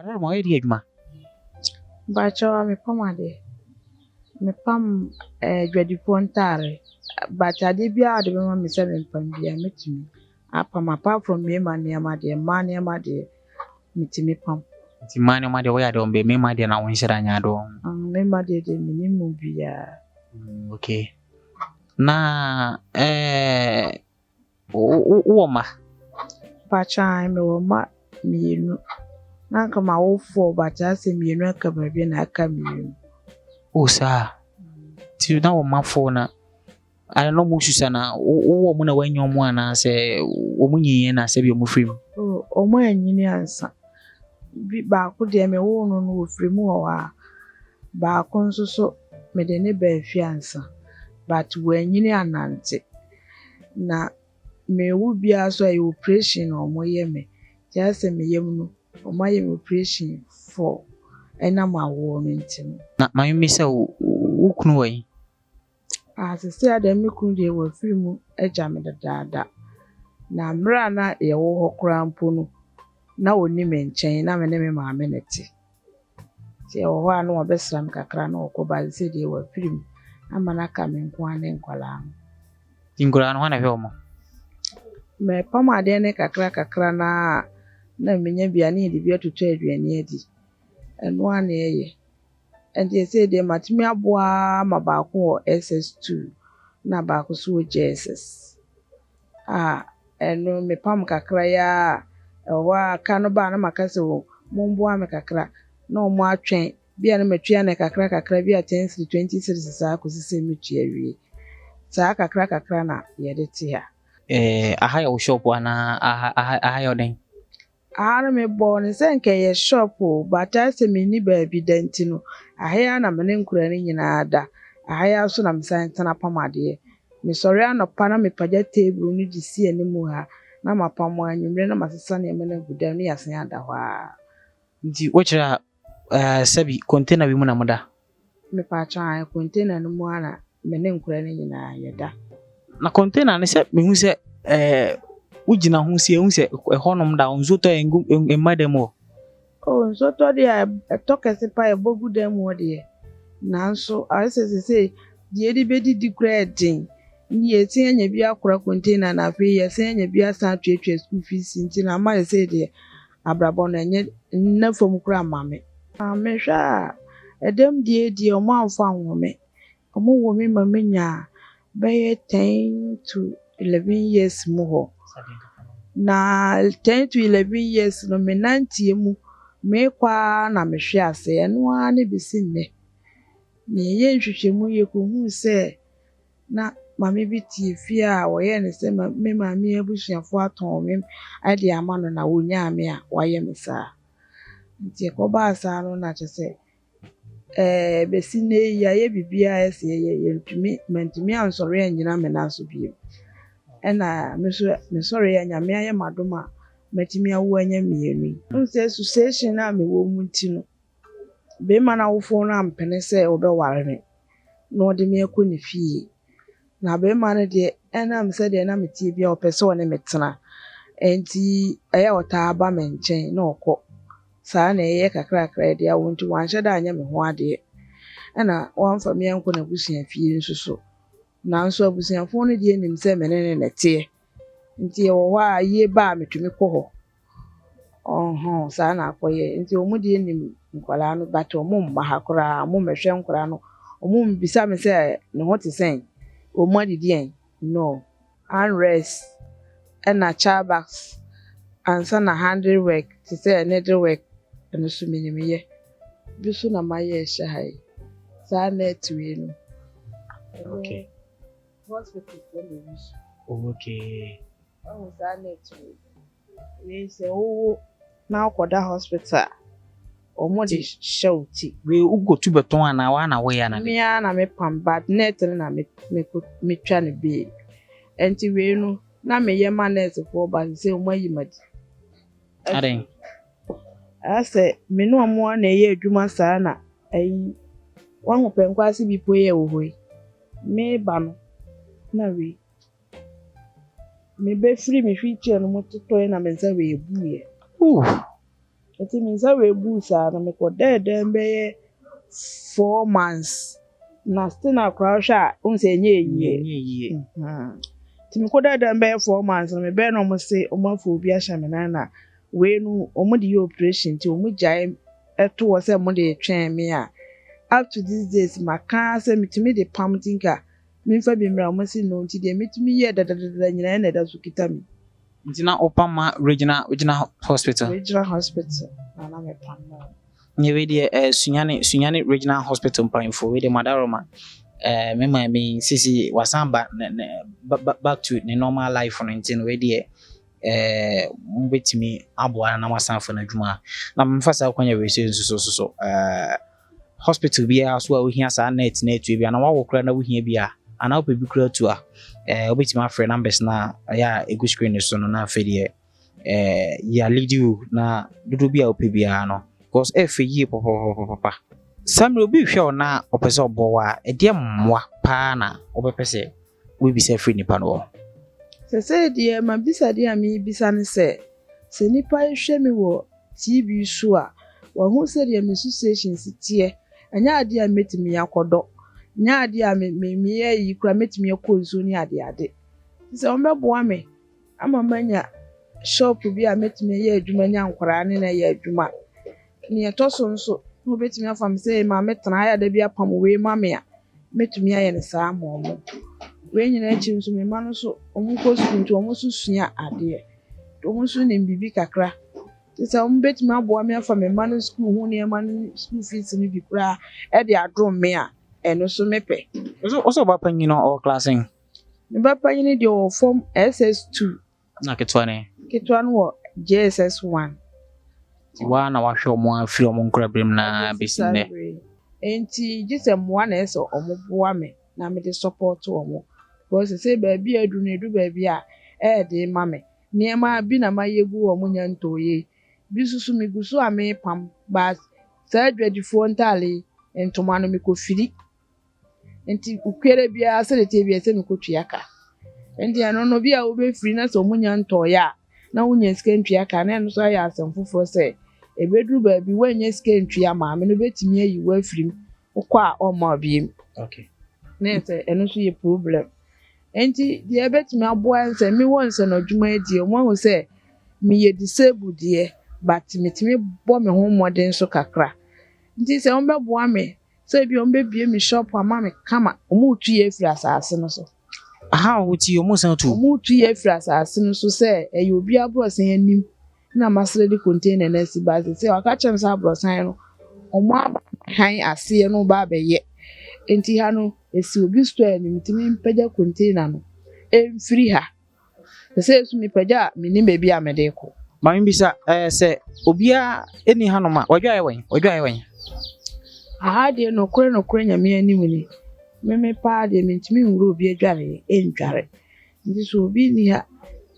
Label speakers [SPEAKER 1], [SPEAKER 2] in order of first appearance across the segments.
[SPEAKER 1] Wadaro ma ɔyɛ de adwuma.
[SPEAKER 2] Mpakyɛw a mepam adeɛ. Mepam adwadifoɔ ntaare. But adeɛ biara a wɔde bɛma me sɛ mempam biara, mɛtumi apam. Apart from mmarima nneɛma deɛ, mmaa nneɛma deɛ, metumi pam.
[SPEAKER 1] Nti mmaa nneɛma deɛ woyɛ adeɛ wɔn bɛ mmarima deɛ na wonhyɛ da nyɛ adeɛ wɔn.
[SPEAKER 2] Mmarima deɛ deɛ mennim mu biara.
[SPEAKER 1] Okay. Na wowɔ mma?
[SPEAKER 2] Mpakyɛw ae, mewɔ mma mmienu. Na anka mawo four, but asɛ mmienu aka baabi na aka mmienu.
[SPEAKER 1] Oh, saa. Nti na wɔ mma four na ana na ɔmo susa na wowɔ ɔmo na woanya ɔmo anaasɛ ɔmo nyiniiɛ na sɛbi ɔmo firi mu?
[SPEAKER 2] Oh, ɔmo anyini ansa. Bi baako deɛ, mewoo no no wɔfiri mu wɔ hɔ a. Baako nso so mede ne baa fie ansa. But wanyini anante. Na mewo biara so a, ɛyɛ operation na ɔmo yɛ me. Nti asɛ me yam no, ɔmo ayɛ me operation four ɛnam awoɔ no nti no.
[SPEAKER 1] Na maame mmisa wo, wo kunu wɔ he?
[SPEAKER 2] Ah, seesei a deɛ, me kunu deɛ wafiri mu agya me dedaada. Na mmerɛ a na yɛwɔ hɔ koraa mpo no, na onni me nkyɛn, na me ne me maame na ɛte. Nti ɛwɔ hɔ a na wabɛsra me kakra na ɔkɔ, but seesei deɛ wafiri mu ama no aka me nko ara ne nkwadaa no.
[SPEAKER 1] Nti nkwadaa no, hwan na ɛhwɛ ɔmo?
[SPEAKER 2] Mepam adeɛ no kakra kakra naa na menya bi a, na yɛde bi atotɔ aduane adi. Ɛno ara na ɛyɛ. Nti seesei deɛ matumi aboa ma baako wɔ SS2 na baako nso wɔ JSS. A ɛno mepam kakra yi a ɛwɔ hɔ a ka no baa na maka sɛ o momboa me kakra na ɔmo atwɛn bi a na matua no kakra kakra bi a 10 cedis, 20 cedis saa kɔsi sɛ metua awie. Saa kakra kakra na yɛde te ha.
[SPEAKER 1] Aha yɛ wo shop anaa aha yɛ wo dɛn?
[SPEAKER 2] Aha no mebɔɔ no sɛ nka ɛyɛ shop o, but ayɛ sɛ menni baabi da nti no, aha yi ara na me ne nkwadaa no nyinaa da. Aha yi ara nso na mesan tena pam adeɛ. Mesɔre anɔpa na mepagya table no de si anim ha na mapam. Anwummerɛ na masesa nneɛma no agu dan mu na yɛasan ada hɔ ara.
[SPEAKER 1] Nti wokyerɛ a sɛbi container bi mu na moda?
[SPEAKER 2] Mepaakyɛw ae, container no mu ara na me ne nkwadaa no nyinaa yɛda.
[SPEAKER 1] Na container no sɛ mehu sɛ wogyina ho si ehu sɛ ɛhɔnom da nsuo tɔ a ngu mma dan mu hɔ.
[SPEAKER 2] Oh, nsuo tɔ deɛ a ɛtɔ kɛse paa, ɛbɔ gu dan mu hɔ deɛ. Nanso ayɛ sɛ seesei deɛ yɛde bɛdidi koraa yɛ den. Nti yɛsan anya bi akora container na afei yɛsan anya bi asan atuatua school fees, nti na ama seesei deɛ abrabɔ no ɛnyɛ nna fam koraa mma me. Mehwɛ a ɛdɛm deɛ deɛ ɔmo amfa anwo me. Ɔmo woo me ma menya bɛyɛ 10 to 11 years mu hɔ. Na 10 to 11 years no, me nanteɛ mu meekɔ ara na mehwe ase. Ɛno ara ne besi nnɛ. Na yɛyɛɛ nhwehwɛmu, yɛkohuu sɛ na maame bi te fie a wɔyɛɛ no sɛ me maame abusuafoɔ atɔn me de ama no na wonyaa me a wayɛ me saa. Nti ɛkɔbaa saa no na kyerɛ sɛ besi nnɛ yi yɛayɛ biribiara a ɛsɛ yɛyɛ, yɛntumi mantumi ansɔre annyina me nan so bio. Ɛna me nso mesɔre a, Nyame ayɛ me adom a matumi awo anya mmienu yi. Wohu sɛ association a mewɔ mu nti no, bɛrima no awofoɔ no ampene sɛ wɔbɛware me na ɔde me akɔ ne fie. Na bɛrima no deɛ, ɛnam sɛdeɛ na meteɛ biara, ɔpɛ sɛ ɔne me tena. Nti ɛyɛ a ɔtaa ba me nkyɛn na ɔkɔ. Saa na ɛyɛ kakrakra yɛde awo, nti wanhyɛ da anyɛ me ho adeɛ. Ɛna wamfa me ankɔ n'abusua fie nso so. Nanso abusuafoɔ no deɛ nim sɛ me ne no na ɛteɛ. Nti ɛwɔ hɔ a yie ba a metumi kɔ hɔ. Ɔhɔn, saa na akɔyɛ. Nti ɔmo deɛ nim nkwadaa no, but ɔmo mma ha koraa, ɔmo mmɛhwɛ nkwadaa no. Ɔmo mbisa me sɛ ne ho te sɛn, ɔmo adidi ɛn, no. Armrest ɛna child bags ansa na handiwork te sɛ needlework, ɛno nso minim yɛ. Bi nso na mayɛ ɛhyɛ ha yi. Saa net wei no.
[SPEAKER 1] Okay.
[SPEAKER 2] Hospital foɔ na ebi so.
[SPEAKER 1] Okay.
[SPEAKER 2] Ɔhu saa net wei. Wei sɛ wowo na wokɔda hospital a, ɔmo de hyɛ wo ti.
[SPEAKER 1] Wei wokɔtu bɛtɔn anaa waa na woyɛ anaa?
[SPEAKER 2] Me ara na mepam, but net no na me mekɔ metwa no bee. Nti wei no na meyɛ ma nursefoɔ, but sɛ ɔmo ayi me adi.
[SPEAKER 1] Adɛn?
[SPEAKER 2] Asɛ me ne ɔmo ara na ɛyɛ adwuma saa na ayi wahu pɛnkɔ bi po yɛ wɔ hɔ yi. Meba no na wei mebɛfiri me wheelchair no mu totɔe na me nsa wei ebuiɛ.
[SPEAKER 1] Ooh.
[SPEAKER 2] Nti me nsa wei buu saa no, mekɔdaa dan bɛyɛ 4 months. Na still na koraa wohwɛ a, wohu sɛ ɛnyɛ yie.
[SPEAKER 1] Ɛnyɛ yie.
[SPEAKER 2] Nti mekɔdaa dan bɛyɛ 4 months no, mebɛɛ na ɔmo se ɔmo afa obi ahyɛ me nan, na wei no ɔmo de yɛ operation, nti ɔmo gyae ɛto hɔ sɛ ɔmo de twɛn me a, up to these days maka sɛ metumi de pam, nti nka memfa bi mmra, ɔmo se no. Nti deɛ metumi yɛ dadadada nyinaa ɛna ɛda so kita me.
[SPEAKER 1] Nti na wopam ma regional hospital?
[SPEAKER 2] Regional Hospital na na mepam no.
[SPEAKER 1] Nyɛ wei deɛ, Sunyani Regional Hospital mpanyinfoɔ, wei deɛ madaroma me maame yi sisi wasan ba ne ne back to ne normal life no. Nti no wei deɛ, mobɛtumi aboa na moasan afa no adwuma. Na memfa saa kwan wei so nso so hospital biara so a wohia saa net na atu bi anaa wawo koraa na wohia bi a, anaa wopɛ bi koraa tu a, wobɛtumi afrɛ numbers na ɛyɛ a ɛgu screen no so no. Na afei deɛ, yɛalidi wo na dodoɔ bi a wopɛ biara no, because ɛfɛ yie papapapapa. Saa mmerɛ obi hwɛ wo na ɔpɛ sɛ ɔbɔ wo a, ɛdeɛ mmoa paa na wobɛpɛ sɛ wobɛbisa afiri nipa no hɔ?
[SPEAKER 2] Sɛsɛ deɛ mabisa, deɛ a merebisa ne sɛ, sɛ nnipa hwɛ me wɔ TV so a, wɔahu sɛdeɛ me situation si teɛ. Ɛnyɛ adeɛ a mɛtumi akɔdɔ, nyɛ adeɛ a me me meyɛ yi koraa mɛtumi akɔ nsuo ne adeade. Nti sɛ wɔbɛboa me ama manya shop bi a mɛtumi ayɛ adwuma, nya nkwaraa ne na ɛyɛ adwuma. Nea ɛtɔ so nso, na wɔbɛtumi afa me sɛ maame tena ha da bi apam wei ma me a, mɛtumi ayɛ no saa ama ɔmo. Wei nyinaa akyi nso, me mma no nso, ɔmo kɔ sukuu, nti ɔmo nso sua adeɛ. Ɔmo nso nim biribi kakra. Nti sɛ ɔmo bɛtumi aboa me afa me mma no sukuu ho nneɛma no, school fees no bi koraa ɛde adom me a, ɛno nso mepɛ.
[SPEAKER 1] Wo sɛ ɔba panyin no ɔwɔ class n?
[SPEAKER 2] Me ba panyin deɛ, ɔwɔ form SS2.
[SPEAKER 1] Na ketewa ne?
[SPEAKER 2] Ketewa no wɔ JSS 1.
[SPEAKER 1] Nti waa na wahwɛ ɔmo afiri ɔmo nkorabere mu na bɛsi nnɛ?
[SPEAKER 2] Nti gye sɛ mmoa na ɛsɛ ɔmo boa me na mede support ɔmo, because sɛ baabi a aduru no, edu baabi a ɛyɛ den ma me. Nneɛma bi na mayɛ gu ɔmo nya ntɔɔyɛ bi nso so, megu so a mepam, but saa adwadifoɔ ntaale ntoma no, mekɔ firi, nti obiara biara sɛdeɛ tie bi ɛsɛ mekɔtua ka. Nti ɛno no bi a wobɛfiri na sɛ ɔmo nya ntɔɔyɛ a, na wonya sika ntua ka, na ɛno nso ayɛ asɛm foforɔ sɛ ebeduru baabi woanya sika ntua, maame no bɛtumi ayi wo afiri mu, wokɔ a ɔmma wo biem. Na yɛ sɛ ɛno nso yɛ problem. Nti deɛ ɛbɛtumi aboa sɛ mewɔ nsɛnadwuma yi deɛ, ɔmo ahu sɛ meyɛ disabled deɛ, but metumi bɔ me ho mmɔden nso kakra. Nti sɛ ɔmo bɛboa me sɛ ebi ɔmo bɛbie me shop ama me kama. Ɔmo retu yɛ afiri asase no so.
[SPEAKER 1] Aha a wotie, ɔmo san tu?
[SPEAKER 2] Ɔmo retu yɛ afiri asase no so sɛ ɛyɛ obi aborɔsan anim na masrɛ de container no asi ba. Sɛ waka kyerɛ me sɛ aborɔsan no, ɔmo aba han aseɛ no ba abɛyɛ, nti ha no esi obi store anim, nti mempagya container no emfiri ha. Sɛ esu mepagya a, menim baabi a mede kɔ.
[SPEAKER 1] Maame, bisa sɛ obiara ɛni hanom a wadwaeɛ wɛn, wadwaeɛ wɛn?
[SPEAKER 2] Aha deɛ, nokorɛ nokorɛ, Nyame anim ni, meme paa deɛ, mentumi nwura obi adwareɛ ɛndware. Nti sɛ obi nni ha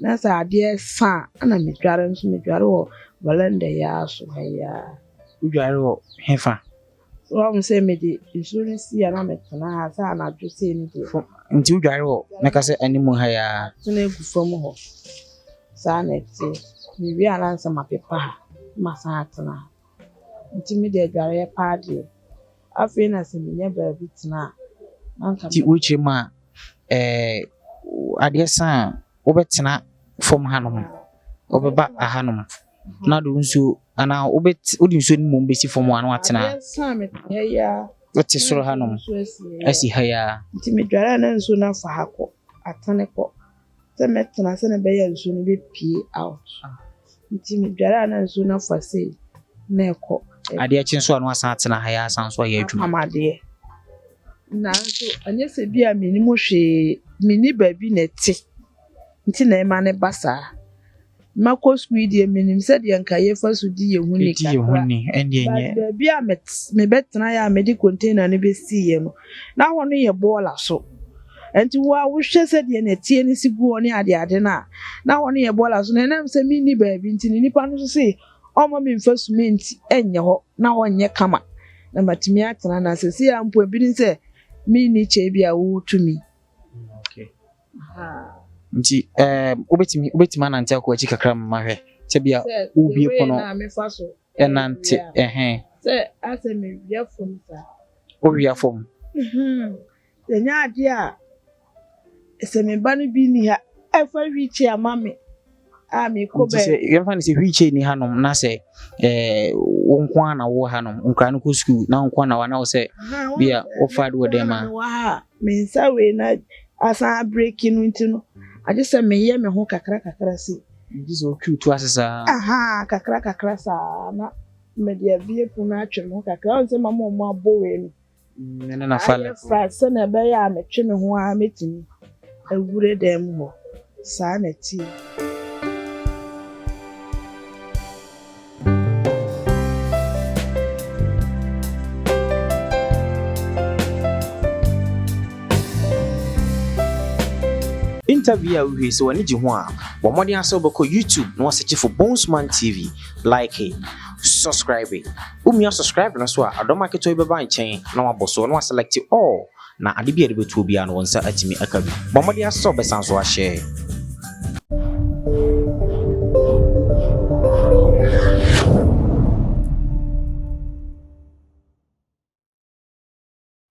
[SPEAKER 2] na sɛ adeɛ sa a, ɛna medware nso. Medware wɔ veranda yi ara so ha yi ara.
[SPEAKER 1] Wodware wɔ hefa?
[SPEAKER 2] Wɔn sɛ mede nsuo no si a, na metena ha sɛ anadwo sei no deɛ.
[SPEAKER 1] Nti wodware wɔ, mɛka sɛ anim ha yi ara?
[SPEAKER 2] Tena egu fam hɔ saa na ɛteɛ. Mewie a, na nsɛ mapepa ha na masan atena ha. Nti mede adwareɛ paa deɛ, afei na sɛ menya baabi tena a, na nka.
[SPEAKER 1] Nti wokyerɛ mu a, adeɛ sa a, wobɛtena fam hanom, wobɛba ahanom na de wo nsuo anaa wobɛt wode nsuo no mmom bɛsi fam a, na watena.
[SPEAKER 2] Adeɛ sa a, mete ha yi ara.
[SPEAKER 1] Wote soro hanom.
[SPEAKER 2] Nsuo asi ha yi.
[SPEAKER 1] Asi ha yi ara.
[SPEAKER 2] Nti medware a, na nsuo no afa ha kɔ, atene kɔ sɛ mɛtena sɛ ɛbɛyɛ a nsuo no bɛpie out. Nti medware a, na nsuo no afa sei na ɛkɔ.
[SPEAKER 1] Adeɛ kye nso a, na wasan atena ha yi asan so ayɛ adwuma.
[SPEAKER 2] Apam adeɛ. Nanso ɛnyɛ sɛ bi a mennim hwee, menni baabi na ɛte nti na ɛma no ba saa. Makɔ sukuu yi deɛ, menim sɛdeɛ nka yɛfa so di yɛn ho ni
[SPEAKER 1] Ɛdi yɛn ho
[SPEAKER 2] kakra.
[SPEAKER 1] ni ɛndeɛ.
[SPEAKER 2] But
[SPEAKER 1] Nyɛ
[SPEAKER 2] baabi a mebɛtena yɛ a mede container no bɛsiiɛ no, na hɔ no yɛ bɔɔla so. Nti wo a wohwɛ sɛdeɛ nɛteɛ no si gu hɔ ne adeade no a, na hɔ no yɛ bɔɔla so. Na ɛnam sɛ menni baabi nti no, nipa no nso se ɔmma memfa cement ɛnyɛ hɔ na hɔ nyɛ kama na matumi atena. Na seesei a mpo ebi ne sɛ menni kyɛ bi a wotumi.
[SPEAKER 1] Okay. Nti wobɛtumi anante akɔ akyi kakra ma hwɛ sɛ bia
[SPEAKER 2] Sɛ
[SPEAKER 1] wobie
[SPEAKER 2] the way
[SPEAKER 1] pono.
[SPEAKER 2] na mefa so.
[SPEAKER 1] Ɛnante ɛhɛn.
[SPEAKER 2] Sɛ asɛ mewia fam saa.
[SPEAKER 1] Wowia fam.
[SPEAKER 2] Sɛ nyɛ adeɛ a sɛ me ba no bi nni ha ɛfa wheelchair ma me a mekɔ
[SPEAKER 1] Nti sɛ
[SPEAKER 2] baabi.
[SPEAKER 1] yɛmfa no sɛ wheelchair ni hanom na sɛ wo nko ara na wowɔ hanom, nkwadaa no kɔ sukuu na wo nko ara na wɔ ha na wo sɛ bi a wofa ade wɔ dan mu a.
[SPEAKER 2] Mewɔ ha a me nsa wei na asan abreki no nti no agye sɛ meyɛ me ho kakra kakra sei.
[SPEAKER 1] Gye sɛ wotwi wo to ase saa.
[SPEAKER 2] Ahaa kakra kakra saa na mede abue pono no atwe me ho kakra. Wohu sɛ mama ɔmo abɔ wei no.
[SPEAKER 1] Ɛno na fa
[SPEAKER 2] Ayɛ
[SPEAKER 1] left.
[SPEAKER 2] flat sɛnea ɛbɛyɛ a metwe me ho ara mɛtumi awura dan mu hɔ. Saa na ɛteɛ.
[SPEAKER 1] Interview a wohwɛ yi, sɛ w'ani gye ho a, bɔ mmɔden ara sɛ wobɛkɔ YouTube na woasɛkye for Bonesman TV, like, subscribe. Womia subscribe no so a, adɔma ketewa bi bɛba nkyɛn na wabɔ so na waselect all na ade bi a yɛde bɛto obiara no, wo nsa atumi aka bi. Bɔ mmɔden ara sɛ wobɛsan so ahyɛ.